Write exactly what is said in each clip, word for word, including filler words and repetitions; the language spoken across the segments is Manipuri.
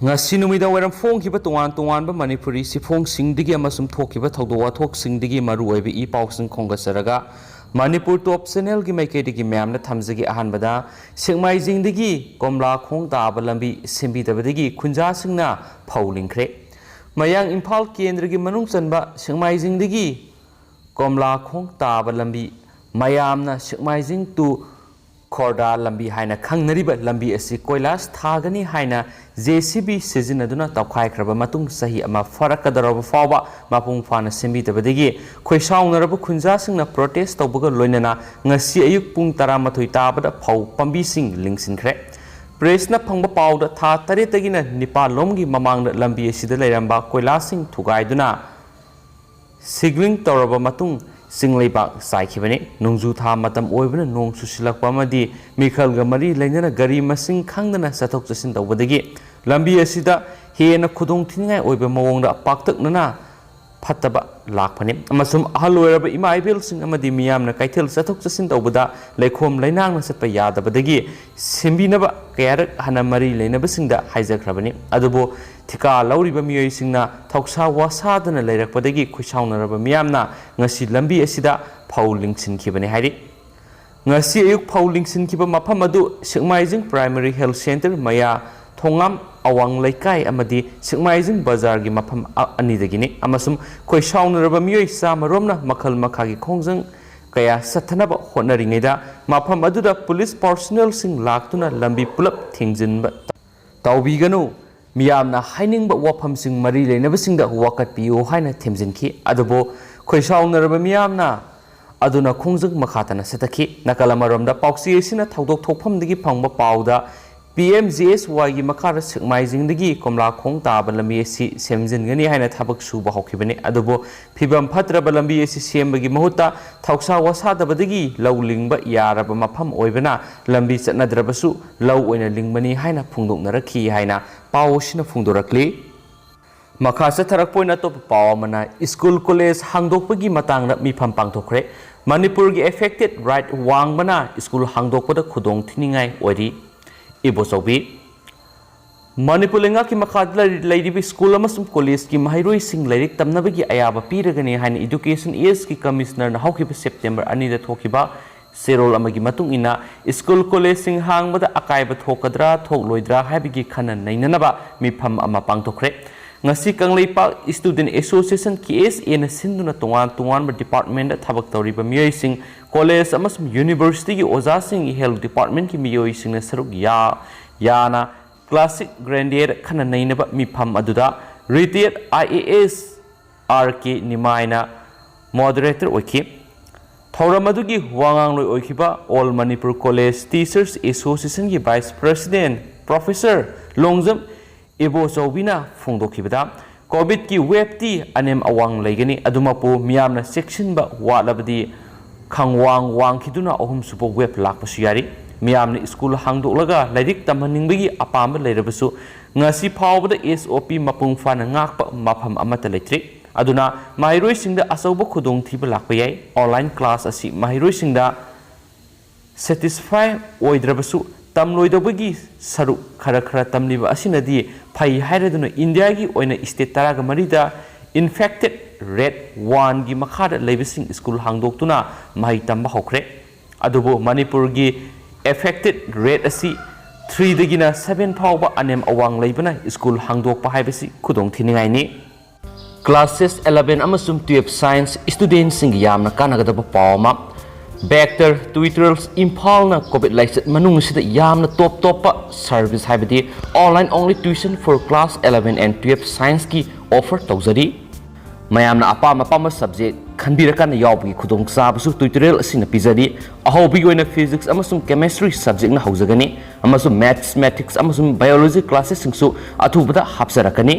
ꯉꯁꯤ ꯅꯨꯃꯤꯗꯥꯡ ꯋꯥꯏꯔꯝ ꯐꯣꯡꯈꯤꯕ ꯇꯣꯉꯥꯟ ꯇꯣꯉꯥꯟꯕ ꯃꯅꯤꯄꯨꯔꯤ ꯁꯤꯐꯣꯡꯁꯤꯡꯗꯒꯤ ꯑꯃꯁꯨꯡ ꯊꯣꯛꯈꯤꯕ ꯊꯧꯗꯣꯛ ꯋꯥꯊꯣꯛꯁꯤꯡꯗꯒꯤ ꯃꯔꯨꯑꯣꯏꯕ ꯏ ꯄꯥꯎꯁꯤꯡ ꯈꯣꯝꯒꯠꯆꯔꯒ, ꯃꯅꯤꯄꯨꯔ ꯇꯣꯞ ꯆꯦꯅꯦꯜꯒꯤ ꯃꯥꯏꯀꯩꯗꯒꯤ ꯃꯌꯥꯝꯅ ꯊꯝꯖꯒꯦ꯫ ꯑꯍꯥꯟꯕꯗ, ꯁꯦꯛꯃꯥꯏꯖꯤꯡꯗꯒꯤ ꯀꯣꯝꯂꯥꯈꯣꯡ ꯇꯥꯕ ꯂꯝꯕꯤ ꯁꯦꯝꯕꯤꯗꯕꯗꯒꯤ ꯈꯨꯟꯖꯥꯁꯤꯡꯅ ꯐꯧ ꯂꯤꯡꯈ꯭ꯔꯦ꯫ ꯃꯌꯥꯡ ꯏꯝꯐꯥꯜ ꯀꯦꯟꯗ꯭ꯔꯒꯤ ꯃꯅꯨꯡ ꯆꯟꯕ ꯁꯦꯛꯃꯥꯏꯖꯤꯡꯗꯒꯤ ꯀꯣꯝꯂꯥꯈꯣꯡ ꯇꯥꯕ ꯂꯝꯕꯤ, ꯃꯌꯥꯝꯅ ꯁꯦꯛꯃꯥꯏꯖꯤꯡ to ꯈꯣꯔꯗꯥ ꯂꯝꯕꯤ ꯍꯥꯏꯅ ꯈꯪꯅꯔꯤꯕ ꯂꯝꯕꯤ ꯑꯁꯤ ꯀꯣꯏꯂꯥꯁ ꯊꯥꯒꯅꯤ ꯍꯥꯏꯅ ꯖꯦ ꯁꯤ ꯕꯤ ꯁꯤꯖꯤꯟꯅꯗꯨꯅ ꯇꯧꯈꯥꯏꯈ꯭ꯔꯕ ꯃꯇꯨꯡ, ꯆꯍꯤ ꯑꯃ ꯐꯥꯔꯛꯀꯗꯧꯔꯕ ꯐꯥꯎꯕ ꯃꯄꯨꯡ ꯐꯥꯅ ꯁꯦꯝꯕꯤꯗꯕꯗꯒꯤ ꯈꯣꯏꯁꯥꯎꯅꯔꯕ ꯈꯨꯟꯖꯥꯁꯤꯡꯅ ꯄ꯭ꯔꯣꯇꯦꯁ ꯇꯧꯕꯒ ꯂꯣꯏꯅꯅ ꯉꯁꯤ ꯑꯌꯨꯛ ꯄꯨꯡ ꯇꯔꯥꯃꯥꯊꯣꯏ ꯇꯥꯕꯗ ꯐꯧ ꯄꯥꯝꯕꯤꯁꯤꯡ ꯂꯤꯡꯁꯤꯟꯈ꯭ꯔꯦ꯫ ꯄ꯭ꯔꯦꯁꯅ ꯐꯪꯕ ꯄꯥꯎꯗ, ꯊꯥ ꯇꯔꯦꯠꯇꯒꯤꯅ ꯅꯤꯄꯥꯜ ꯂꯣꯝꯒꯤ ꯃꯃꯥꯡꯗ ꯂꯝꯕꯤ ꯑꯁꯤꯗ ꯂꯩꯔꯝꯕ ꯀꯣꯏꯂꯥꯁꯁꯤꯡ ꯊꯨꯒꯥꯏꯗꯨꯅ ꯁꯤꯒ꯭ꯔꯤꯡ ꯇꯧꯔꯕ ꯃꯇꯨꯡ ꯆꯤꯡ ꯂꯩꯕꯥꯛ ꯆꯥꯏꯈꯤꯕꯅꯤ꯫ ꯅꯣꯡꯖꯨ ꯊꯥ ꯃꯇꯝ ꯑꯣꯏꯕꯅ ꯅꯣꯡ ꯆꯨꯁꯤꯜꯂꯛꯄ ꯑꯃꯗꯤ ꯃꯤꯈꯜꯒ ꯃꯔꯤ ꯂꯩꯅꯅ ꯒꯥꯔꯤ ꯃꯁꯤꯡ ꯈꯪꯗꯅ ꯆꯠꯊꯣꯛ ꯆꯠꯁꯤꯟ ꯇꯧꯕꯗꯒꯤ ꯂꯝꯕꯤ ꯑꯁꯤꯗ ꯍꯦꯟꯅ ꯈꯨꯗꯣꯡ ꯊꯤꯅꯤꯡꯉꯥꯏ ꯑꯣꯏꯕ ꯃꯑꯣꯡꯗ ꯄꯥꯛꯇꯛꯅꯅ ꯐꯠꯇꯕ ꯂꯥꯛꯄꯅꯤ, ꯑꯃꯁꯨꯡ ꯑꯍꯜ ꯑꯣꯏꯔꯕ ꯏꯃꯥ ꯏꯕꯦꯜꯁꯤꯡ ꯑꯃꯗꯤ ꯃꯤꯌꯥꯝꯅ ꯀꯩꯊꯦꯜ ꯆꯠꯊꯣꯛ ꯆꯠꯁꯤꯟ ꯇꯧꯕꯗ ꯂꯩꯈꯣꯝ ꯂꯩꯅꯥꯡꯅ ꯆꯠꯄ ꯌꯥꯗꯕꯗꯒꯤ ꯁꯦꯝꯕꯤꯅꯕ ꯀꯌꯥꯔꯛ ꯍꯟꯅ ꯃꯔꯤ ꯂꯩꯅꯕꯁꯤꯡꯗ ꯍꯥꯏꯖꯈ꯭ꯔꯕꯅꯤ꯫ ꯑꯗꯨꯕꯨ ꯊꯤꯀꯥ ꯂꯧꯔꯤꯕ ꯃꯤꯑꯣꯏꯁꯤꯡꯅ ꯊꯧꯁꯥ ꯋꯥꯁꯥꯗꯅ ꯂꯩꯔꯛꯄꯗꯒꯤ ꯈꯣꯏꯁꯥꯎꯅꯔꯕ ꯃꯤꯌꯥꯝꯅ ꯉꯁꯤ ꯂꯝꯕꯤ ꯑꯁꯤꯗ ꯐꯧ ꯂꯤꯡꯁꯤꯟꯈꯤꯕꯅꯤ ꯍꯥꯏꯔꯤ꯫ ꯉꯁꯤ ꯑꯌꯨꯛ ꯐꯧ ꯂꯤꯡꯁꯤꯟꯈꯤꯕ ꯃꯐꯝ ꯑꯗꯨ ꯁꯦꯛꯃꯥꯏꯖꯤꯡ ꯄ꯭ꯔꯥꯏꯃꯥꯔꯤ ꯍꯦꯜꯊ ꯁꯦꯟꯇꯔ ꯃꯌꯥ ꯊꯣꯉꯥꯝ ꯑꯋꯥꯡ ꯂꯩꯀꯥꯏ ꯑꯃꯗꯤ ꯁꯦꯛꯃꯥꯏꯖꯤꯡ ꯕꯖꯥꯔꯒꯤ ꯃꯐꯝ ꯑ-, ꯑꯅꯤꯗꯒꯤꯅꯤ, ꯑꯃꯁꯨꯡ ꯈꯣꯏꯁꯥꯎꯅꯔꯕ ꯃꯤꯑꯣꯏ ꯆꯥꯃꯔꯣꯝꯅ ꯃꯈꯜ ꯃꯈꯥꯒꯤ ꯈꯣꯡꯖꯪ ꯀꯌꯥ ꯆꯠꯊꯅꯕ ꯍꯣꯠꯅꯔꯤꯉꯩꯗ ꯃꯐꯝ ꯑꯗꯨꯗ ꯄꯨꯂꯤꯁ ꯄꯥꯔꯁꯣꯅꯦꯜꯁꯤꯡ ꯂꯥꯛꯇꯨꯅ ꯂꯝꯕꯤ ꯄꯨꯂꯞ ꯊꯤꯡꯖꯤꯟꯕ ꯇꯧꯕꯤꯒꯅꯨ, ꯃꯤꯌꯥꯝꯅ ꯍꯥꯏꯅꯤꯡꯕ ꯋꯥꯐꯝꯁꯤꯡ ꯃꯔꯤ ꯂꯩꯅꯕꯁꯤꯡꯗ ꯋꯥꯀꯠꯄꯤꯌꯨ ꯍꯥꯏꯅ ꯊꯦꯝꯖꯤꯟꯈꯤ꯫ ꯑꯗꯨꯕꯨ ꯈꯣꯏꯁꯥꯎꯅꯔꯕ ꯃꯤꯌꯥꯝꯅ ꯑꯗꯨꯅ ꯈꯣꯡꯖꯪ ꯃꯈꯥ ꯇꯥꯅ ꯆꯠꯊꯈꯤ꯫ ꯅꯥꯀꯜ ꯑꯃꯔꯣꯝꯗ, ꯄꯥꯎꯆꯦ ꯑꯁꯤꯅ ꯊꯧꯗꯣꯛ ꯊꯣꯛꯐꯝꯗꯒꯤ ꯐꯪꯕ ꯄꯥꯎꯗ, ꯄꯤ ꯑꯦꯝ ꯖꯤ ꯑꯦꯁ ꯋꯥꯏꯒꯤ ꯃꯈꯥꯗ ꯁꯦꯛꯃꯥꯏꯖꯤꯡꯗꯒꯤ ꯀꯣꯝꯂꯥꯈꯣꯡ ꯇꯥꯕ ꯂꯝꯕꯤ ꯑꯁꯤ ꯁꯦꯝꯖꯤꯟꯒꯅꯤ ꯍꯥꯏꯅ ꯊꯕꯛ ꯁꯨꯕ ꯍꯧꯈꯤꯕꯅꯤ꯫ ꯑꯗꯨꯕꯨ ꯐꯤꯕꯝ ꯐꯠꯇ꯭ꯔꯕ ꯂꯝꯕꯤ ꯑꯁꯤ ꯁꯦꯝꯕꯒꯤ ꯃꯍꯨꯠꯇ ꯊꯧꯁꯥ ꯋꯥꯁꯥꯗꯕꯗꯒꯤ ꯂꯧ ꯂꯤꯡꯕ ꯌꯥꯔꯕ ꯃꯐꯝ ꯑꯣꯏꯕꯅ ꯂꯝꯕꯤ ꯆꯠꯅꯗ꯭ꯔꯕꯁꯨ ꯂꯧ ꯑꯣꯏꯅ ꯂꯤꯡꯕꯅꯤ ꯍꯥꯏꯅ ꯐꯣꯡꯗꯣꯛꯅꯔꯛꯈꯤ ꯍꯥꯏꯅ ꯄꯥꯎ ꯑꯁꯤꯅ ꯐꯣꯡꯗꯣꯔꯛꯂꯤ꯫ ꯃꯈꯥ ꯆꯠꯊꯔꯛꯄ ꯑꯣꯏꯅ ꯑꯇꯣꯞꯄ ꯄꯥꯎ ꯑꯃꯅ, ꯁ꯭ꯀꯨꯜ ꯀꯣꯂꯦꯖ ꯍꯥꯡꯗꯣꯛꯄꯒꯤ ꯃꯇꯥꯡꯗ ꯃꯤꯐꯝ ꯄꯥꯡꯊꯣꯛꯈ꯭ꯔꯦ꯫ ꯃꯅꯤꯄꯨꯔꯒꯤ ꯑꯦꯐꯦꯛꯇꯦꯗ ꯔꯦꯠ ꯋꯥꯡꯕꯅ ꯁ꯭ꯀꯨꯜ ꯍꯥꯡꯗꯣꯛꯄꯗ ꯈꯨꯗꯣꯡ ꯊꯤꯅꯤꯡꯉꯥꯏ ꯑꯣꯏꯔꯤ꯫ ꯏꯕꯣꯆꯧꯕꯤ꯫ ꯃꯅꯤꯄꯨꯔ ꯂꯩꯉꯥꯛꯀꯤ ꯃꯈꯥꯗ ꯂꯩꯔꯤ-, ꯂꯩꯔꯤꯕ ꯁ꯭ꯀꯨꯜ ꯑꯃꯁꯨꯡ ꯀꯣꯂꯦꯖꯀꯤ ꯃꯍꯩꯔꯣꯏꯁꯤꯡ ꯂꯥꯏꯔꯤꯛ ꯇꯝꯅꯕꯒꯤ ꯑꯌꯥꯕ ꯄꯤꯔꯒꯅꯤ ꯍꯥꯏꯅ Education Ageꯀꯤ ꯀꯃꯤꯁꯅꯔꯅ ꯍꯧꯈꯤꯕ ꯁꯦꯞꯇꯦꯝꯕꯔ ꯑꯅꯤꯗ ꯊꯣꯛꯈꯤꯕ ꯆꯦꯔꯣꯜ ꯑꯃꯒꯤ ꯃꯇꯨꯡ ꯏꯟꯅ, ꯁ꯭ꯀꯨꯜ ꯀꯣꯂꯦꯖꯁꯤꯡ ꯍꯥꯡꯕꯗ ꯑꯀꯥꯏꯕ ꯊꯣꯛꯀꯗ꯭ꯔꯥ ꯊꯣꯛꯂꯣꯏꯗ꯭ꯔꯥ ꯍꯥꯏꯕꯒꯤ ꯈꯟꯅ ꯅꯩꯅꯅꯕ ꯃꯤꯐꯝ ꯑꯃ ꯄꯥꯡꯊꯣꯛꯈ꯭ꯔꯦ꯫ ꯉꯁꯤ ꯀꯪꯂꯩꯄꯥꯛ Student Association, ꯀꯦ ꯑꯦꯁ ꯑꯦꯅ ꯁꯤꯟꯗꯨꯅ ꯇꯣꯉꯥꯟ ꯇꯣꯉꯥꯟꯕ departmentꯇ ꯊꯕꯛ ꯇꯧꯔꯤꯕ ꯃꯤꯑꯣꯏꯁꯤꯡ, ꯀꯣꯂꯦꯖ ꯑꯃꯁꯨꯡ ꯌꯨꯅꯤꯚꯔꯁꯤꯇꯤꯒꯤ ꯑꯣꯖꯥꯁꯤꯡ, health departmentꯀꯤ ꯃꯤꯑꯣꯏꯁꯤꯡꯅ ꯁꯔꯨꯛ ꯌꯥ-, ꯌꯥꯅ classic gradient ꯈꯟꯅ ꯅꯩꯅꯕ ꯃꯤꯐꯝ ꯑꯗꯨꯗ retired I A S R K ꯅꯤꯃꯥꯏꯅ moderator ꯑꯣꯏꯈꯤ꯫ ꯊꯧꯔꯝ ꯑꯗꯨꯒꯤ ꯋꯥꯉꯥꯡꯂꯣꯏ ꯑꯣꯏꯈꯤꯕ All Manipur College Teachers Associationꯒꯤ vice president Professor Longjam ꯏꯕꯣꯆꯧꯕꯤꯅ ꯐꯣꯡꯗꯣꯛꯈꯤꯕꯗ, COVIDꯀꯤ waveꯇꯤ ꯑꯅꯦꯝ ꯑꯋꯥꯡ ꯂꯩꯒꯅꯤ, ꯑꯗꯨꯃꯛꯄꯨ ꯃꯤꯌꯥꯝꯅ ꯆꯦꯛꯁꯤꯟꯕ ꯋꯥꯠꯂꯕꯗꯤ ꯈꯪꯋꯥꯡ ꯋꯥꯡꯈꯤꯗꯨꯅ ꯑꯍꯨꯝꯁꯨꯕ wave ꯂꯥꯛꯄꯁꯨ ꯌꯥꯔꯤ꯫ ꯃꯤꯌꯥꯝꯅ ꯁ꯭ꯀꯨꯜ ꯍꯥꯡꯗꯣꯛꯂꯒ ꯂꯥꯏꯔꯤꯛ ꯇꯝꯍꯟꯅꯤꯡꯕꯒꯤ ꯑꯄꯥꯝꯕ ꯂꯩꯔꯕꯁꯨ, ꯉꯁꯤ ꯐꯥꯎꯕꯗ S O P ꯃꯄꯨꯡ ꯐꯥꯅ ꯉꯥꯛꯄ ꯃꯐꯝ ꯑꯃꯠꯇ ꯂꯩꯇ꯭ꯔꯤ꯫ ꯑꯗꯨꯅ ꯃꯍꯩꯔꯣꯏꯁꯤꯡꯗ ꯑꯆꯧꯕ ꯈꯨꯗꯣꯡꯊꯤꯕ ꯂꯥꯛꯄ ꯌꯥꯏ꯫ Online class ꯑꯁꯤ ꯃꯍꯩꯔꯣꯏꯁꯤꯡꯗ satisfy ꯑꯣꯏꯗ꯭ꯔꯕꯁꯨ, ꯇꯝꯂꯣꯏꯗꯧꯕꯒꯤ ꯁꯔꯨꯛ ꯈꯔ ꯈꯔ ꯇꯝꯂꯤꯕ ꯑꯁꯤꯅꯗꯤ ꯐꯩ ꯍꯥꯏꯔꯗꯨꯅ, ꯏꯟꯗꯤꯌꯥꯒꯤ ꯑꯣꯏꯅ state ꯇꯔꯥꯒ ꯃꯔꯤꯗ infected rate oneꯒꯤ ꯃꯈꯥꯗ ꯂꯩꯕꯁꯤꯡ ꯁ꯭ꯀꯨꯜ ꯍꯥꯡꯗꯣꯛꯇꯨꯅ ꯃꯍꯩ ꯇꯝꯕ ꯍꯧꯈ꯭ꯔꯦ꯫ ꯑꯗꯨꯕꯨ ꯃꯅꯤꯄꯨꯔꯒꯤ affected rate ꯑꯁꯤ threeꯗꯒꯤꯅ seven ꯐꯥꯎꯕ ꯑꯅꯦꯝ ꯑꯋꯥꯡ ꯂꯩꯕꯅ ꯁ꯭ꯀꯨꯜ ꯍꯥꯡꯗꯣꯛꯄ ꯍꯥꯏꯕꯁꯤ ꯈꯨꯗꯣꯡꯊꯤꯅꯤꯡꯉꯥꯏꯅꯤ꯫ Classes eleven ꯑꯃꯁꯨꯡ twelve science studentꯁꯤꯡꯒꯤ ꯌꯥꯝꯅ ꯀꯥꯟꯅꯒꯗꯕ ꯄꯥꯎ ꯑꯃ, Vector Tutorials ꯏꯝꯐꯥꯜꯅ COVID ꯂꯥꯏꯆꯠ ꯃꯅꯨꯡ ꯑꯁꯤꯗ ꯌꯥꯝꯅ top ꯇꯣꯞꯄ service, ꯍꯥꯏꯕꯗꯤ online only tuition for class eleven and twelve scienceꯀꯤ offer ꯇꯧꯖꯔꯤ꯫ ꯃꯌꯥꯝꯅ ꯑꯄꯥꯝ ꯑꯄꯥꯝꯕ subject ꯈꯟꯕꯤꯔꯀꯥꯟꯗ ꯌꯥꯎꯕꯒꯤ ꯈꯨꯗꯣꯡꯆꯥꯕꯁꯨ tutorial ꯑꯁꯤꯅ ꯄꯤꯖꯔꯤ꯫ ꯑꯍꯧꯕꯒꯤ ꯑꯣꯏꯅ physics ꯑꯃꯁꯨꯡ chemistry subjectꯅ ꯍꯧꯖꯒꯅꯤ, ꯑꯃꯁꯨꯡ mathematics ꯑꯃꯁꯨꯡ biology classesꯁꯤꯡꯁꯨ ꯑꯊꯨꯕꯗ ꯍꯥꯞꯆꯔꯛꯀꯅꯤ꯫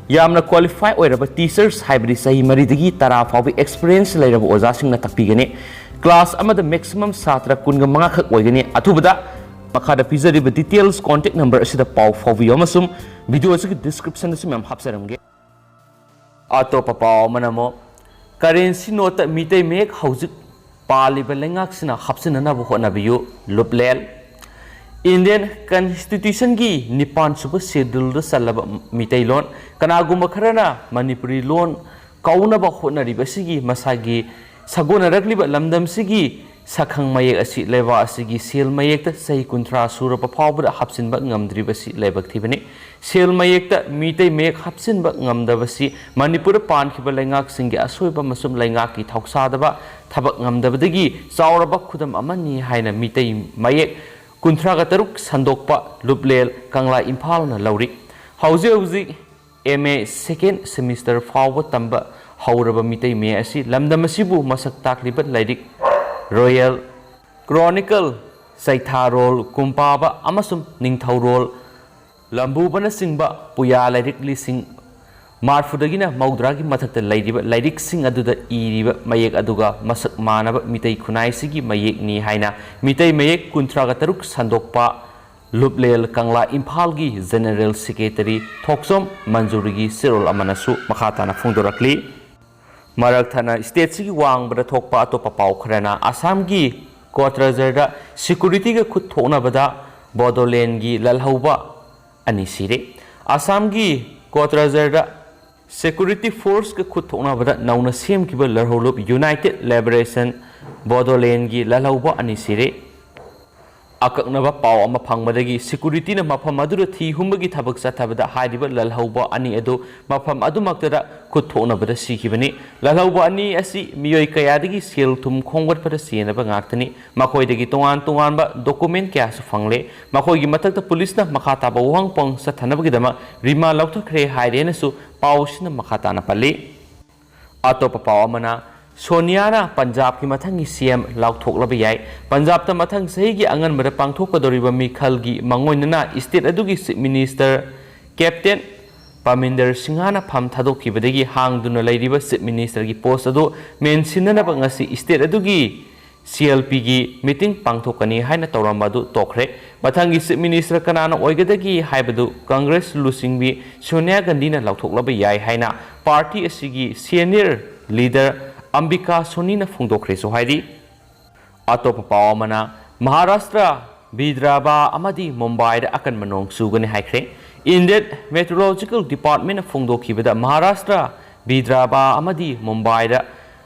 ꯌꯥꯝꯅ qualify ꯑꯣꯏꯔꯕ teachers, ꯍꯥꯏꯕꯗꯤ ꯆꯍꯤ ꯃꯔꯤꯗꯒꯤ ꯇꯔꯥ ꯐꯥꯎꯕ experience ꯂꯩꯔꯕ ꯑꯣꯖꯥꯁꯤꯡꯅ ꯇꯥꯛꯄꯤꯒꯅꯤ꯫ Class ꯑꯃꯗ maximum ꯁꯥꯇ꯭ꯔ ꯀꯨꯟꯒ ꯃꯉꯥ ꯈꯛ ꯑꯣꯏꯒꯅꯤ꯫ ꯑꯊꯨꯕꯗ ꯃꯈꯥꯗ ꯄꯤꯖꯔꯤꯕ details contact number ꯑꯁꯤꯗ ꯄꯥꯎ ꯐꯥꯎꯕꯤꯌꯨ, ꯑꯃꯁꯨꯡ video ꯑꯁꯤꯒꯤ descriptionꯗꯁꯨ ꯃꯌꯥꯝ ꯍꯥꯞꯆꯔꯝꯒꯦ꯫ ꯑꯇꯣꯞꯄ ꯄꯥꯎ ꯑꯃꯅ ꯑꯃꯨꯛ, currency noteꯇ ꯃꯤꯇꯩ ꯃꯌꯦꯛ ꯍꯧꯖꯤꯛ ꯄꯥꯜꯂꯤꯕ ꯂꯩꯉꯥꯛꯁꯤꯅ ꯍꯥꯞꯆꯤꯟꯅꯅꯕ ꯍꯣꯠꯅꯕꯤꯌꯨ, ꯂꯨꯞꯂꯦꯜ꯫ Indian Constitutionꯒꯤ ꯅꯤꯄꯥꯟ ꯁꯨꯕ Scheduleꯗ ꯆꯜꯂꯕ ꯃꯤꯇꯩꯂꯣꯟ, ꯀꯅꯥꯒꯨꯝꯕ ꯈꯔꯅ ꯃꯅꯤꯄꯨꯔꯤ ꯂꯣꯟ ꯀꯧꯅꯕ ꯍꯣꯠꯅꯔꯤꯕꯁꯤꯒꯤ ꯃꯁꯥꯒꯤ ꯁꯥꯒꯣꯟꯅꯔꯛꯂꯤꯕ ꯂꯝꯗꯝꯁꯤꯒꯤ ꯁꯛꯈꯪ ꯃꯌꯦꯛ ꯑꯁꯤ ꯂꯩꯕꯥꯛ ꯑꯁꯤꯒꯤ ꯁꯦꯜ ꯃꯌꯦꯛꯇ ꯆꯍꯤ ꯀꯨꯟꯊ꯭ꯔꯥ ꯁꯨꯔꯕ ꯐꯥꯎꯕꯗ ꯍꯥꯞꯆꯤꯟꯕ ꯉꯝꯗ꯭ꯔꯤꯕꯁꯤ ꯂꯥꯏꯕꯛ ꯊꯤꯕꯅꯤ꯫ ꯁꯦꯜ ꯃꯌꯦꯛꯇ ꯃꯤꯇꯩ ꯃꯌꯦꯛ ꯍꯥꯞꯆꯤꯟꯕ ꯉꯝꯗꯕꯁꯤ ꯃꯅꯤꯄꯨꯔꯗ ꯄꯥꯟꯈꯤꯕ ꯂꯩꯉꯥꯛꯁꯤꯡꯒꯤ ꯑꯁꯣꯏꯕ ꯑꯃꯁꯨꯡ ꯂꯩꯉꯥꯛꯀꯤ ꯊꯧꯁꯥꯗꯕ ꯊꯕꯛ ꯉꯝꯗꯕꯗꯒꯤ ꯆꯥꯎꯔꯕ ꯈꯨꯗꯝ ꯑꯃꯅꯤ ꯍꯥꯏꯅ ꯃꯤꯇꯩ ꯃꯌꯦꯛ ꯀꯨꯟꯊ꯭ꯔꯥꯒ ꯇꯔꯨꯛ ꯁꯟꯗꯣꯛꯄ ꯂꯨꯞꯂꯦꯜ ꯀꯪꯂꯥ ꯏꯝꯐꯥꯜꯅ ꯂꯧꯔꯤ꯫ ꯍꯧꯖꯤꯛ ꯍꯧꯖꯤꯛ M A second semester ꯐꯥꯎꯕ ꯇꯝꯕ ꯍꯧꯔꯕ ꯃꯤꯇꯩ ꯃꯌꯦꯛ ꯑꯁꯤ ꯂꯝꯗꯝ ꯑꯁꯤꯕꯨ ꯃꯁꯛ ꯇꯥꯛꯂꯤꯕ ꯂꯥꯏꯔꯤꯛ Royal Chronicle, ꯆꯩꯊꯥꯔꯣꯜ, ꯀꯨꯝꯄꯥꯕ ꯑꯃꯁꯨꯡ ꯅꯤꯡꯊꯧꯔꯣꯜ ꯂꯝꯕꯨꯕꯅꯆꯤꯡꯕ ꯄꯨꯌꯥ ꯂꯥꯏꯔꯤꯛ ꯂꯤꯁꯤꯡ ꯃꯔꯐꯨꯗꯒꯤꯅ ꯃꯧꯗ꯭ꯔꯥꯒꯤ ꯃꯊꯛꯇ ꯂꯩꯔꯤꯕ ꯂꯥꯏꯔꯤꯛꯁꯤꯡ ꯑꯗꯨꯗ ꯏꯔꯤꯕ ꯃꯌꯦꯛ ꯑꯗꯨꯒ ꯃꯁꯛ ꯃꯥꯟꯅꯕ ꯃꯤꯇꯩ ꯈꯨꯟꯅꯥꯏꯁꯤꯒꯤ ꯃꯌꯦꯛꯅꯤ ꯍꯥꯏꯅ ꯃꯤꯇꯩ ꯃꯌꯦꯛ ꯀꯨꯟꯊ꯭ꯔꯥꯒ ꯇꯔꯨꯛ ꯁꯟꯗꯣꯛꯄ ꯂꯨꯞꯂꯦꯜ ꯀꯪꯂꯥ ꯏꯝꯐꯥꯜꯒꯤ General Secretary ꯊꯣꯛꯆꯣꯝ ꯃꯟꯖꯨꯔꯤꯒꯤ ꯆꯦꯔꯣꯜ ꯑꯃꯅꯁꯨ ꯃꯈꯥ ꯇꯥꯅ ꯐꯣꯡꯗꯣꯔꯛꯂꯤ꯫ ꯃꯔꯛ ꯊꯠꯅ stateꯁꯤꯒꯤ ꯋꯥꯡꯃꯗ ꯊꯣꯛꯄ ꯑꯇꯣꯞꯄ ꯄꯥꯎ ꯈꯔꯅ ꯑꯁꯥꯝꯒꯤ ꯀꯣꯀ꯭ꯔꯥꯖꯥꯔꯗ securityꯒ ꯈꯨꯠ ꯊꯣꯛꯅꯕꯗ ꯕꯣꯗꯣꯂꯦꯟꯒꯤ ꯂꯥꯜꯍꯧꯕ ꯑꯅꯤ ꯁꯤꯔꯦ꯫ ꯑꯁꯥꯝꯒꯤ ꯀꯣꯀ꯭ꯔꯥꯖꯥꯔꯗ security forceꯀ ꯈꯨꯠ ꯊꯣꯛꯅꯕꯗ ꯅꯧꯅ ꯁꯦꯝꯈꯤꯕ ꯂꯥꯜꯍꯧꯂꯨꯞ United Liberation ꯕꯣꯗꯣꯂꯦꯟꯒꯤ ꯂꯥꯜꯍꯧꯕ ꯑꯅꯤ ꯁꯤꯔꯦ꯫ ꯑꯀꯛꯅꯕ ꯄꯥꯎ ꯑꯃ ꯐꯪꯕꯗꯒꯤ securityꯅ ꯃꯐꯝ ꯑꯗꯨꯗ ꯊꯤ ꯍꯨꯝꯕꯒꯤ ꯊꯕꯛ ꯆꯠꯊꯕꯗ ꯍꯥꯏꯔꯤꯕ ꯂꯥꯜꯍꯧꯕ ꯑꯅꯤ ꯑꯗꯨ ꯃꯐꯝ ꯑꯗꯨꯃꯛꯇꯗ ꯈꯨꯠ ꯊꯣꯛꯅꯕꯗ ꯁꯤꯈꯤꯕꯅꯤ꯫ ꯂꯥꯜꯍꯧꯕ ꯑꯅꯤ ꯑꯁꯤ ꯃꯤꯑꯣꯏ ꯀꯌꯥꯗꯒꯤ ꯁꯦꯜ ꯊꯨꯝ ꯈꯣꯝꯒꯠꯄꯗ ꯆꯦꯟꯅꯕ ꯉꯥꯛꯇꯅꯤ꯫ ꯃꯈꯣꯏꯗꯒꯤ ꯇꯣꯉꯥꯟ ꯇꯣꯉꯥꯟꯕ document ꯀꯌꯥꯁꯨ ꯐꯪꯂꯦ꯫ ꯃꯈꯣꯏꯒꯤ ꯃꯊꯛꯇ ꯄꯨꯂꯤꯁꯅ ꯃꯈꯥ ꯇꯥꯕ ꯋꯥꯍꯪ ꯄꯥꯎꯍꯪ ꯆꯠꯊꯅꯕꯒꯤꯗꯃꯛ remand ꯂꯧꯊꯈ꯭ꯔꯦ ꯍꯥꯏꯔꯦꯅꯁꯨ ꯄꯥꯎ ꯑꯁꯤꯅ ꯃꯈꯥ ꯇꯥꯅ ꯄꯜꯂꯤ꯫ ꯑꯇꯣꯞꯄ ꯄꯥꯎ ꯑꯃꯅ, ꯁꯣꯅꯤꯌꯥꯅ ꯄꯟꯖꯥꯕꯀꯤ ꯃꯊꯪꯒꯤ C M ꯂꯥꯎꯊꯣꯛꯂꯕ ꯌꯥꯏ꯫ ꯄꯟꯖꯥꯕꯇ ꯃꯊꯪ ꯆꯍꯤꯒꯤ ꯑꯉꯟꯕꯗ ꯄꯥꯡꯊꯣꯛꯀꯗꯧꯔꯤꯕ ꯃꯤꯈꯜꯒꯤ ꯃꯥꯡꯑꯣꯏꯅꯅ state ꯑꯗꯨꯒꯤ Chief Minister Captain ꯄꯥꯃꯤꯟꯗꯔ ꯁꯤꯡꯍꯅ ꯐꯝ ꯊꯥꯗꯣꯛꯈꯤꯕꯗꯒꯤ ꯍꯥꯡꯗꯨꯅ ꯂꯩꯔꯤꯕ Chief Ministerꯒꯤ post ꯑꯗꯨ ꯃꯦꯟꯁꯤꯟꯅꯅꯕ ꯉꯁꯤ state ꯑꯗꯨꯒꯤ C L Pꯒꯤ meeting ꯄꯥꯡꯊꯣꯛꯀꯅꯤ ꯍꯥꯏꯅ ꯇꯧꯔꯝꯕ ꯑꯗꯨ ꯇꯣꯛꯈ꯭ꯔꯦ꯫ ꯃꯊꯪꯒꯤ Chief Minister ꯀꯅꯥꯅ ꯑꯣꯏꯒꯗꯒꯦ ꯍꯥꯏꯕꯗꯨ Congress ꯂꯨꯆꯤꯡꯕꯤ ꯁꯣꯅꯤꯌꯥ ꯒꯥꯟꯙꯤꯅ ꯂꯥꯎꯊꯣꯛꯂꯕ ꯌꯥꯏ ꯍꯥꯏꯅ party ꯑꯁꯤꯒꯤ senior leader ꯑꯝꯕꯤꯀꯥ ꯁꯣꯅꯤꯅ ꯐꯣꯡꯗꯣꯛꯈ꯭ꯔꯦꯁꯨ ꯍꯥꯏꯔꯤ꯫ ꯑꯇꯣꯞꯄ ꯄꯥꯎ ꯑꯃꯅ, ꯃꯍꯥꯔꯥꯁꯇ꯭ꯔ ꯕꯤꯗ꯭ꯔꯕꯥ ꯑꯃꯗꯤ ꯃꯨꯝꯕꯥꯏꯗ ꯑꯀꯟꯕ ꯅꯣꯡ ꯆꯨꯒꯅꯤ ꯍꯥꯏꯈ꯭ꯔꯦ꯫ Indian Meteorological Department ꯐꯣꯡꯗꯣꯛꯈꯤꯕꯗ, ꯃꯍꯥꯔꯥꯁꯇ꯭ꯔ, ꯕꯤꯗ꯭ꯔꯕꯥ ꯑꯃꯗꯤ ꯃꯨꯝꯕꯥꯏꯗ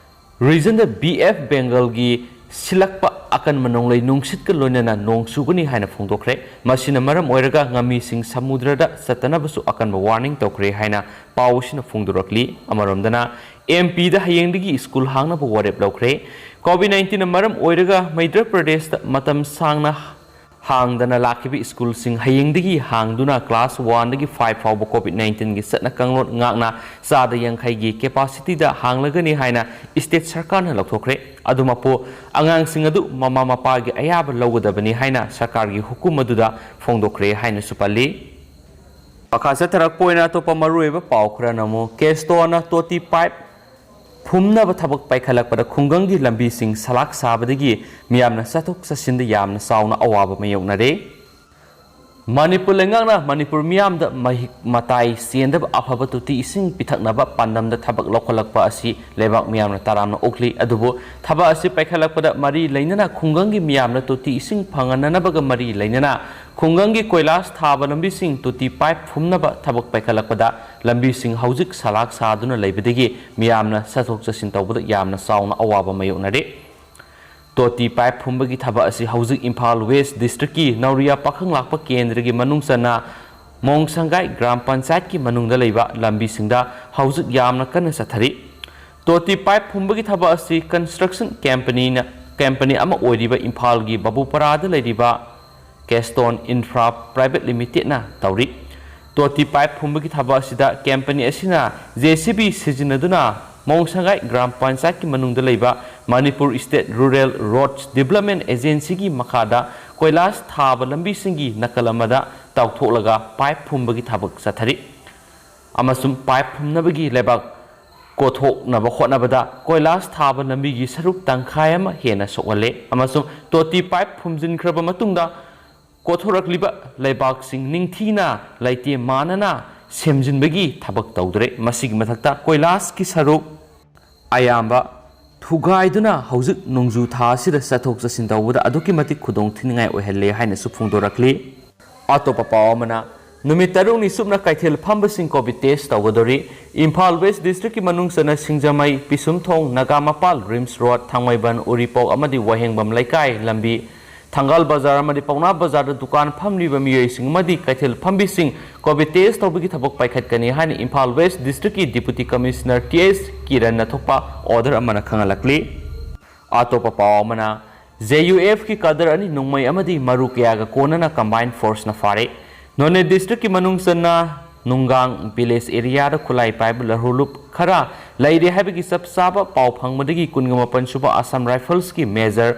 regionꯗ Bay of Bengalꯒꯤ ꯁꯤꯜꯂꯛꯄ ꯑꯀꯟꯕ ꯅꯣꯡꯂꯩ ꯅꯨꯡꯁꯤꯠꯀ ꯂꯣꯏꯅꯅ ꯅꯣꯡ ꯆꯨꯒꯅꯤ ꯍꯥꯏꯅ ꯐꯣꯡꯗꯣꯛꯈ꯭ꯔꯦ꯫ ꯃꯁꯤꯅ ꯃꯔꯝ ꯑꯣꯏꯔꯒ ꯉꯥꯃꯤꯁꯤꯡ ꯁꯃꯨꯗ꯭ꯔꯗ ꯆꯠꯇꯅꯕꯁꯨ ꯑꯀꯟꯕ warning ꯇꯧꯈ꯭ꯔꯦ ꯍꯥꯏꯅ ꯄꯥꯎ ꯑꯁꯤꯅ ꯐꯣꯡꯗꯣꯔꯛꯂꯤ꯫ ꯑꯃꯔꯣꯝꯗꯅ, ꯑꯦꯝ ꯄꯤꯗ ꯍꯌꯦꯡꯗꯒꯤ ꯁ꯭ꯀꯨꯜ ꯍꯥꯡꯅꯕ ꯋꯥꯔꯦꯞ ꯂꯧꯈ꯭ꯔꯦ꯫ COVID nineteenꯅ ꯃꯔꯝ ꯑꯣꯏꯔꯒ ꯃꯩꯙ꯭ꯌ ꯄ꯭ꯔꯗꯦꯁꯇ ꯃꯇꯝ ꯁꯥꯡꯅ ꯍꯥꯡꯗꯅ ꯂꯥꯛꯈꯤꯕ ꯁ꯭ꯀꯨꯜꯁꯤꯡ ꯍꯌꯦꯡꯗꯒꯤ ꯍꯥꯡꯗꯨꯅ class oneꯗꯒꯤ five ꯐꯥꯎꯕ COVID nineteenꯒꯤ ꯆꯠꯅ ꯀꯥꯡꯂꯣꯟ ꯉꯥꯛꯅ ꯆꯥꯗ ꯌꯥꯡꯈꯩꯒꯤ capacityꯗ ꯍꯥꯡꯂꯒꯅꯤ ꯍꯥꯏꯅ state ꯁꯔꯀꯥꯔꯅ ꯂꯧꯊꯣꯛꯈ꯭ꯔꯦ꯫ ꯑꯗꯨꯃꯛꯄꯨ, ꯑꯉꯥꯡꯁꯤꯡ ꯑꯗꯨ ꯃꯃꯥ ꯃꯄꯥꯒꯤ ꯑꯌꯥꯕ ꯂꯧꯒꯗꯕꯅꯤ ꯍꯥꯏꯅ ꯁꯔꯀꯥꯔꯒꯤ ꯍꯨꯀꯨꯝ ꯑꯗꯨꯗ ꯐꯣꯡꯗꯣꯛꯈ꯭ꯔꯦ ꯍꯥꯏꯅꯁꯨ ꯄꯜꯂꯤ꯫ ꯃꯈꯥ ꯆꯠꯊꯔꯛꯄ ꯑꯣꯏꯅ ꯑꯇꯣꯞꯄ ꯃꯔꯨꯑꯣꯏꯕ ꯄꯥꯎ ꯈꯔꯅ ꯑꯃꯨꯛ, ꯀꯦꯁꯇꯣꯟꯅ ꯇꯣꯇꯤ ꯄꯥꯏꯞ ꯐꯨꯝꯅꯕ ꯊꯕꯛ ꯄꯥꯏꯈꯠꯂꯛꯄꯗ ꯈꯨꯡꯒꯪꯒꯤ ꯂꯝꯕꯤꯁꯤꯡ ꯁꯂꯥꯛ ꯁꯥꯕꯗꯒꯤ ꯃꯤꯌꯥꯝꯅ ꯆꯠꯊꯣꯛ ꯆꯠꯁꯤꯟꯗ ꯌꯥꯝꯅ ꯆꯥꯎꯅ ꯑꯋꯥꯕ ꯃꯥꯌꯣꯛꯅꯔꯦ꯫ ꯃꯅꯤꯄꯨꯔ ꯂꯩꯉꯥꯛꯅ ꯃꯅꯤꯄꯨꯔ ꯃꯤꯌꯥꯝꯗ ꯃꯍꯤꯛ ꯃꯇꯥꯏ ꯆꯦꯟꯗꯕ ꯑꯐꯕ ꯇꯣꯇꯤ ꯏꯁꯤꯡ ꯄꯤꯊꯛꯅꯕ ꯄꯥꯟꯗꯝꯗ ꯊꯕꯛ ꯂꯧꯈꯠꯂꯛꯄ ꯑꯁꯤ ꯂꯩꯕꯥꯛ ꯃꯤꯌꯥꯝꯅ ꯇꯔꯥꯝꯅ ꯑꯣꯛꯂꯤ꯫ ꯑꯗꯨꯕꯨ ꯊꯕꯛ ꯑꯁꯤ ꯄꯥꯏꯈꯠꯂꯛꯄꯗ ꯃꯔꯤ ꯂꯩꯅꯅ ꯈꯨꯡꯒꯪꯒꯤ ꯃꯤꯌꯥꯝꯅ ꯇꯣꯇꯤ ꯏꯁꯤꯡ ꯐꯪꯍꯟꯅꯅꯕꯒ ꯃꯔꯤ ꯂꯩꯅꯅ ꯈꯨꯡꯒꯪꯒꯤ ꯀꯣꯏꯂꯥꯁ ꯊꯥꯕ ꯂꯝꯕꯤꯁꯤꯡ ꯇꯣꯇꯤ ꯄꯥꯏꯞ ꯐꯨꯝꯅꯕ ꯊꯕꯛ ꯄꯥꯏꯈꯠꯂꯛꯄꯗ ꯂꯝꯕꯤꯁꯤꯡ ꯍꯧꯖꯤꯛ ꯁꯂꯥꯛ ꯁꯥꯗꯨꯅ ꯂꯩꯕꯗꯒꯤ ꯃꯤꯌꯥꯝꯅ ꯆꯠꯊꯣꯛ ꯆꯠꯁꯤꯟ ꯇꯧꯕꯗ ꯌꯥꯝꯅ ꯆꯥꯎꯅ ꯑꯋꯥꯕ ꯃꯥꯌꯣꯛꯅꯔꯦ꯫ ꯇꯣꯇꯤ ꯄꯥꯏꯞ ꯐꯨꯝꯕꯒꯤ ꯊꯕꯛ ꯑꯁꯤ ꯍꯧꯖꯤꯛ ꯏꯝꯐꯥꯜ ꯋꯦꯁ ꯗꯤꯁꯇ꯭ꯔꯤꯛꯀꯤ ꯅꯧꯔꯤꯌꯥ ꯄꯥꯈꯪ ꯂꯥꯛꯄ ꯀꯦꯟꯗ꯭ꯔꯒꯤ ꯃꯅꯨꯡ ꯆꯟꯅ ꯃꯣꯡꯁꯪꯒꯥꯏ ꯒ꯭ꯔꯥꯝ ꯄꯟꯆꯥꯌꯠꯀꯤ ꯃꯅꯨꯡꯗ ꯂꯩꯕ ꯂꯝꯕꯤꯁꯤꯡꯗ ꯍꯧꯖꯤꯛ ꯌꯥꯝꯅ ꯀꯟꯅ ꯆꯠꯊꯔꯤ꯫ ꯇꯣꯇꯤ ꯄꯥꯏꯞ ꯐꯨꯝꯕꯒꯤ ꯊꯕꯛ ꯑꯁꯤ construction companyꯅ, company ꯑꯃ ꯑꯣꯏꯔꯤꯕ ꯏꯝꯐꯥꯜꯒꯤ ꯕꯥꯕꯨꯄꯥꯔꯥꯗ ꯂꯩꯔꯤꯕ ꯀꯦꯁꯇꯣꯟ ꯏꯟꯐ꯭ꯔꯥ ꯄ꯭ꯔꯥꯏꯚꯦꯠ ꯂꯤꯃꯤꯇꯦꯗꯅ ꯇꯧꯔꯤ꯫ ꯇꯣꯇꯤ ꯄꯥꯏꯞ ꯐꯨꯝꯕꯒꯤ ꯊꯕꯛ ꯑꯁꯤꯗ company ꯑꯁꯤꯅ JCB ꯁꯤꯖꯤꯟꯅꯗꯨꯅ ꯃꯣꯡꯁꯪꯒꯥꯏ ꯒ꯭ꯔꯥꯝ ꯄꯟꯆꯥꯌꯠꯀꯤ ꯃꯅꯨꯡꯗ ꯂꯩꯕ Manipur state rural roads development ꯑꯦꯖꯦꯟꯁꯤꯒꯤ ꯃꯈꯥꯗ ꯀꯣꯏꯂꯥꯁ ꯊꯥꯕ ꯂꯝꯕꯤꯁꯤꯡꯒꯤ ꯅꯥꯀꯜ ꯑꯃꯗ ꯇꯥꯎꯊꯣꯛꯂꯒ ꯄꯥꯏꯞ ꯐꯨꯝꯕꯒꯤ ꯊꯕꯛ ꯆꯠꯊꯔꯤ꯫ ꯑꯃꯁꯨꯡ ꯄꯥꯏꯞ ꯐꯨꯝꯅꯕꯒꯤ ꯂꯩꯕꯥꯛ ꯀꯣꯊꯣꯛꯅꯕ ꯍꯣꯠꯅꯕꯗ ꯀꯣꯏꯂꯥꯁ ꯊꯥꯕ ꯂꯝꯕꯤꯒꯤ ꯁꯔꯨꯛ ꯇꯪꯈꯥꯏ ꯑꯃ ꯍꯦꯟꯅ ꯁꯣꯛꯍꯜꯂꯦ ꯑꯃꯁꯨꯡ ꯇꯣꯇꯤ ꯄꯥꯏꯞ ꯐꯨꯝꯖꯤꯟꯈ꯭ꯔꯕ ꯃꯇꯨꯡꯗ ꯀꯣꯊꯣꯔꯛꯂꯤꯕ ꯂꯩꯕꯥꯛꯁꯤꯡ ꯅꯤꯡꯊꯤꯅ ꯂꯩꯇꯦꯝ ꯃꯥꯟꯅꯅ ꯁꯦꯝꯖꯤꯟꯕꯒꯤ ꯊꯕꯛ ꯇꯧꯗ꯭ꯔꯦ꯫ ꯃꯁꯤꯒꯤ ꯃꯊꯛꯇ ꯀꯣꯏꯂꯥꯁꯀꯤ ꯁꯔꯨꯛ ꯑꯌꯥꯝꯕ ꯊꯨꯒꯥꯏꯗꯨꯅ ꯍꯧꯖꯤꯛ ꯅꯣꯡꯖꯨ ꯊꯥ ꯑꯁꯤꯗ ꯆꯠꯊꯣꯛ ꯆꯠꯁꯤꯟ ꯇꯧꯕꯗ ꯑꯗꯨꯛꯀꯤ ꯃꯇꯤꯛ ꯈꯨꯗꯣꯡ ꯊꯤꯅꯤꯡꯉꯥꯏ ꯑꯣꯏꯍꯜꯂꯦ ꯍꯥꯏꯅꯁꯨ ꯐꯣꯡꯗꯣꯔꯛꯂꯤ꯫ ꯑꯇꯣꯞꯄ ꯄꯥꯎ ꯑꯃꯅ, ꯅꯨꯃꯤꯠ ꯇꯔꯨꯛꯅꯤ ꯆꯨꯞꯅ ꯀꯩꯊꯦꯜ ꯐꯝꯕꯁꯤꯡ ꯀꯣꯚꯤꯗ ꯇꯦꯁ ꯇꯧꯒꯗꯧꯔꯤ꯫ ꯏꯝꯐꯥꯜ ꯋꯦꯁ ꯗꯤꯁꯇ꯭ꯔꯤꯛꯀꯤ ꯃꯅꯨꯡ ꯆꯟꯅ ꯁꯤꯡꯖꯃꯩ, ꯄꯤꯁꯨꯝꯊꯣꯡ, ꯅꯥꯒꯥꯃꯄꯥꯜ, ꯔꯤꯝꯁ ꯔꯣꯗ, ꯊꯥꯡꯃꯩꯕꯟ, ꯎꯔꯤꯄꯣꯛ ꯑꯃꯗꯤ ꯋꯥꯍꯦꯡꯕꯝ ꯂꯩꯀꯥꯏ ꯂꯝꯕꯤ, ꯊꯪꯒꯥꯜ ꯕꯖꯥꯔ ꯑꯃꯗꯤ ꯄꯥꯎꯅꯥ ꯕꯖꯥꯔꯗ ꯗꯨꯀꯥꯟ ꯐꯝꯂꯤꯕ ꯃꯤꯑꯣꯏꯁꯤꯡ ꯑꯃꯗꯤ ꯀꯩꯊꯦꯜ ꯐꯝꯕꯤꯁꯤꯡ ꯀꯣꯚꯤꯗ ꯇꯦꯁ ꯇꯧꯕꯒꯤ ꯊꯕꯛ ꯄꯥꯏꯈꯠꯀꯅꯤ ꯍꯥꯏꯅ ꯏꯝꯐꯥꯜ ꯋꯦꯁ ꯗꯤꯁꯇ꯭ꯔꯤꯛꯀꯤ ꯗꯤꯄꯨꯇꯤ ꯀꯃꯤꯁꯅꯔ ꯇꯤ ꯑꯦꯁ ꯀꯤꯔꯟꯅ ꯊꯣꯛꯄ ꯑꯣꯔꯗꯔ ꯑꯃꯅ ꯈꯪꯍꯜꯂꯛꯂꯤ꯫ ꯑꯇꯣꯞꯄ ꯄꯥꯎ ꯑꯃꯅ, ꯖꯦ ꯌꯨ ꯑꯦꯐꯀꯤ ꯀꯗꯔ ꯑꯅꯤ ꯅꯣꯡꯃꯩ ꯑꯃꯗꯤ ꯃꯔꯨ ꯀꯌꯥꯒ ꯀꯣꯟꯅꯅ ꯀꯝꯕꯥꯏꯟ ꯐꯣꯔꯁꯅ ꯐꯥꯔꯦ꯫ ꯅꯣꯅꯦ ꯗꯤꯁꯇ꯭ꯔꯤꯛꯀꯤ ꯃꯅꯨꯡ ꯆꯟꯅ ꯅꯨꯡꯒꯥꯡ ꯚꯤꯂꯦꯖ ꯑꯦꯔꯤꯌꯥꯗ ꯈꯨꯠꯂꯥꯏ ꯄꯥꯏꯕ ꯂꯥꯍꯨꯂꯨꯞ ꯈꯔ ꯂꯩꯔꯦ ꯍꯥꯏꯕꯒꯤ ꯆꯞ ꯆꯥꯕ ꯄꯥꯎ ꯐꯪꯕꯗꯒꯤ ꯀꯨꯟꯒ ꯃꯥꯄꯟ ꯁꯨꯕ ꯑꯁꯥꯝ ꯔꯥꯏꯐꯜꯁꯀꯤ ꯃꯦꯖꯔ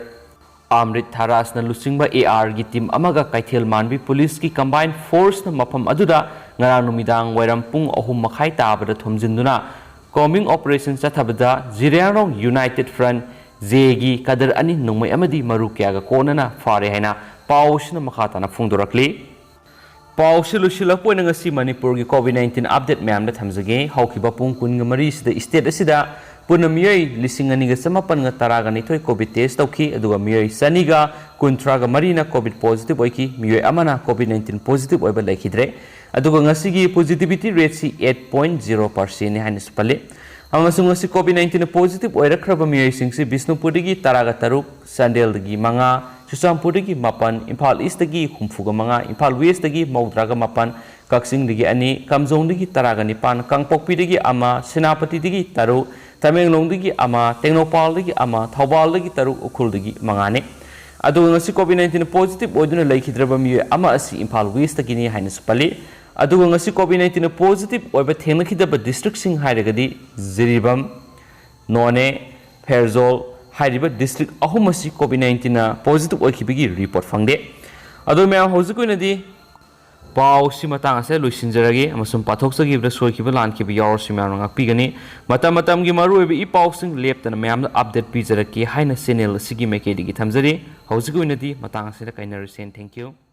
ꯑꯃ꯭ꯔꯤꯠ ꯊꯥꯔꯥꯁꯅ ꯂꯨꯆꯤꯡꯕ ꯑꯦ ꯑꯥꯔꯒꯤ ꯇꯤꯝ ꯑꯃꯒ ꯀꯩꯊꯦꯜ ꯃꯥꯟꯕꯤ ꯄꯨꯂꯤꯁꯀꯤ ꯀꯝꯕꯥꯏꯟ ꯐꯣꯔꯁꯅ ꯃꯐꯝ ꯑꯗꯨꯗ ꯉꯔꯥꯡ ꯅꯨꯃꯤꯗꯥꯡ ꯋꯥꯏꯔꯝ ꯄꯨꯡ ꯑꯍꯨꯝ ꯃꯈꯥꯏ ꯇꯥꯕꯗ ꯊꯣꯝꯖꯤꯟꯗꯨꯅ ꯀꯣꯝꯕꯤꯡ ꯑꯣꯄꯔꯦꯁꯟ ꯆꯠꯊꯕꯗ ꯖꯤꯔꯤꯌꯥꯔꯣꯡ ꯌꯨꯅꯥꯏꯇꯦꯗ ꯐ꯭ꯔꯟꯠ, ꯖꯦꯒꯤ ꯀꯗꯔ ꯑꯅꯤ ꯅꯣꯡꯃꯩ ꯑꯃꯗꯤ ꯃꯔꯨ ꯀꯌꯥꯒ ꯀꯣꯟꯅꯅ ꯐꯥꯔꯦ ꯍꯥꯏꯅ ꯄꯥꯎ ꯑꯁꯤꯅ ꯃꯈꯥ ꯇꯥꯅ ꯐꯣꯡꯗꯣꯔꯛꯂꯤ꯫ ꯄꯥꯎꯁꯤ ꯂꯣꯏꯁꯤꯜꯂꯛꯄ ꯑꯣꯏꯅ ꯉꯁꯤ ꯃꯅꯤꯄꯨꯔꯒꯤ ꯀꯣꯚꯤꯗ ꯅꯥꯏꯟꯇꯤꯟ ꯑꯞꯗꯦꯠ ꯃꯌꯥꯝꯗ ꯊꯝꯖꯒꯦ꯫ ꯍꯧꯈꯤꯕ ꯄꯨꯡ ꯀꯨꯟꯒ ꯃꯔꯤꯁꯤꯗ ꯏꯁꯇꯦꯠ ꯑꯁꯤꯗ ꯄꯨꯟꯅ ꯃꯤꯑꯣꯏ ꯂꯤꯁꯤꯡ ꯑꯅꯤꯒ ꯆꯃꯥꯄꯟꯒ ꯇꯔꯥꯒ ꯅꯤꯊꯣꯏ ꯀꯣꯚꯤꯗ ꯇꯦꯁ ꯇꯧꯈꯤ, ꯑꯗꯨꯒ ꯃꯤꯑꯣꯏ ꯆꯅꯤꯒ ꯀꯨꯟꯊ꯭ꯔꯥꯒ ꯃꯔꯤꯅ ꯀꯣꯚꯤꯗ ꯄꯣꯖꯤꯇꯤꯚ ꯑꯣꯏꯈꯤ꯫ ꯃꯤꯑꯣꯏ ꯑꯃꯅ ꯀꯣꯚꯤꯗ ꯅꯥꯏꯟꯇꯤꯟ ꯄꯣꯖꯤꯇꯤꯚ ꯑꯣꯏꯕ ꯂꯩꯈꯤꯗ꯭ꯔꯦ꯫ ꯑꯗꯨꯒ ꯉꯁꯤꯒꯤ ꯄꯣꯖꯤꯇꯤꯚꯤꯇꯤ ꯔꯦꯠꯁꯤ ꯑꯩꯠ ꯄꯣꯏꯟꯠ ꯖꯤꯔꯣ ꯄꯥꯔꯁꯦꯟꯅꯤ ꯍꯥꯏꯅꯁꯨ ꯄꯜꯂꯤ꯫ ꯑꯃꯁꯨꯡ ꯉꯁꯤ ꯀꯣꯚꯤꯗ ꯅꯥꯏꯟꯇꯤꯟ ꯄꯣꯖꯤꯇꯤꯚ ꯑꯣꯏꯔꯛꯈ꯭ꯔꯕ ꯃꯤꯑꯣꯏꯁꯤꯡꯁꯤ ꯕꯤꯁꯅꯨꯄꯨꯔꯗꯒꯤ ꯇꯔꯥꯒ ꯇꯔꯨꯛ, ꯆꯥꯟꯗꯦꯜꯗꯒꯤ ꯃꯉꯥ, ꯆꯨꯔꯆꯥꯟꯄꯨꯔꯗꯒꯤ ꯃꯥꯄꯟ, ꯏꯝꯐꯥꯜ ꯏꯁꯇꯒꯤ ꯍꯨꯝꯐꯨꯒ ꯃꯉꯥ, ꯏꯝꯐꯥꯜ ꯋꯦꯁꯇꯒꯤ ꯃꯧꯗ꯭ꯔꯥꯒ ꯃꯥꯄꯟ, ꯀꯛꯆꯤꯡꯗꯒꯤ ꯑꯅꯤ, ꯀꯥꯝꯖꯣꯡꯗꯒꯤ ꯇꯔꯥꯒ ꯅꯤꯄꯥꯟ, ꯀꯥꯡꯄꯣꯛꯄꯤꯗꯒꯤ ꯑꯃ, ꯁꯦꯅꯥꯄꯇꯤꯗꯒꯤ ꯇꯔꯨꯛ, ꯇꯃꯦꯡꯂꯣꯡꯗꯒꯤ ꯑꯃ, ꯇꯦꯡꯅꯧꯄꯥꯜꯗꯒꯤ ꯑꯃ, ꯊꯧꯕꯥꯜꯗꯒꯤ ꯇꯔꯨꯛ, ꯎꯈ꯭ꯔꯨꯜꯗꯒꯤ ꯃꯉꯥꯅꯤ꯫ ꯑꯗꯨꯒ ꯉꯁꯤ ꯀꯣꯚꯤꯗ ꯅꯥꯏꯟꯇꯤꯟ ꯄꯣꯖꯤꯇꯤꯚ ꯑꯣꯏꯗꯨꯅ ꯂꯩꯈꯤꯗ꯭ꯔꯕ ꯃꯤꯑꯣꯏ ꯑꯃ ꯑꯁꯤ ꯏꯝꯐꯥꯜ ꯋꯦꯁꯇꯒꯤꯅꯤ ꯍꯥꯏꯅꯁꯨ ꯄꯜꯂꯤ꯫ ꯑꯗꯨꯒ ꯉꯁꯤ ꯀꯣꯚꯤꯗ ꯅꯥꯏꯟꯇꯤꯟ ꯄꯣꯖꯤꯇꯤꯚ ꯑꯣꯏꯕ ꯊꯦꯡꯅꯈꯤꯗꯕ ꯗꯤꯁꯇ꯭ꯔꯤꯛꯁꯤꯡ ꯍꯥꯏꯔꯒꯗꯤ ꯖꯤꯔꯤꯕꯥꯝ, ꯅꯣꯅꯦ, ꯐꯦꯔꯖꯣꯜ ꯍꯥꯏꯔꯤꯕ ꯗꯤꯁꯇ꯭ꯔꯤꯛ ꯑꯍꯨꯝ ꯑꯁꯤ ꯀꯣꯚꯤꯗ ꯅꯥꯏꯟꯇꯤꯟꯅ ꯄꯣꯖꯤꯇꯤꯚ ꯑꯣꯏꯈꯤꯕꯒꯤ ꯔꯤꯄꯣꯔꯠ ꯐꯪꯗꯦ꯫ ꯑꯗꯣ ꯃꯌꯥꯝ, ꯍꯧꯖꯤꯛꯀꯤ ꯑꯣꯏꯅꯗꯤ ꯄꯥꯎꯁꯤ ꯃꯇꯥꯡ ꯑꯁꯤꯗ ꯂꯣꯏꯁꯤꯟꯖꯔꯒꯦ, ꯑꯃꯁꯨꯡ ꯄꯥꯊꯣꯛꯆꯈꯤꯕꯗ ꯁꯣꯏꯈꯤꯕ ꯂꯥꯟꯈꯤꯕ ꯌꯥꯎꯔꯁꯨ ꯃꯌꯥꯝꯅ ꯉꯥꯛꯄꯤꯒꯅꯤ꯫ ꯃꯇꯝ ꯃꯇꯝꯒꯤ ꯃꯔꯨꯑꯣꯏꯕ ꯏ ꯄꯥꯎꯁꯤꯡ ꯂꯦꯞꯇꯅ ꯃꯌꯥꯝꯗ ꯑꯞꯗꯦꯠ ꯄꯤꯖꯔꯛꯀꯦ ꯍꯥꯏꯅ ꯆꯦꯅꯦꯜ ꯑꯁꯤꯒꯤ ꯃꯥꯏꯀꯩꯗꯒꯤ ꯊꯝꯖꯔꯤ꯫ ꯍꯧꯖꯤꯛꯀꯤ ꯑꯣꯏꯅꯗꯤ ꯃꯇꯥꯡ ꯑꯁꯤꯗ ꯀꯥꯏꯅꯔꯁꯦ꯫ Thank you꯫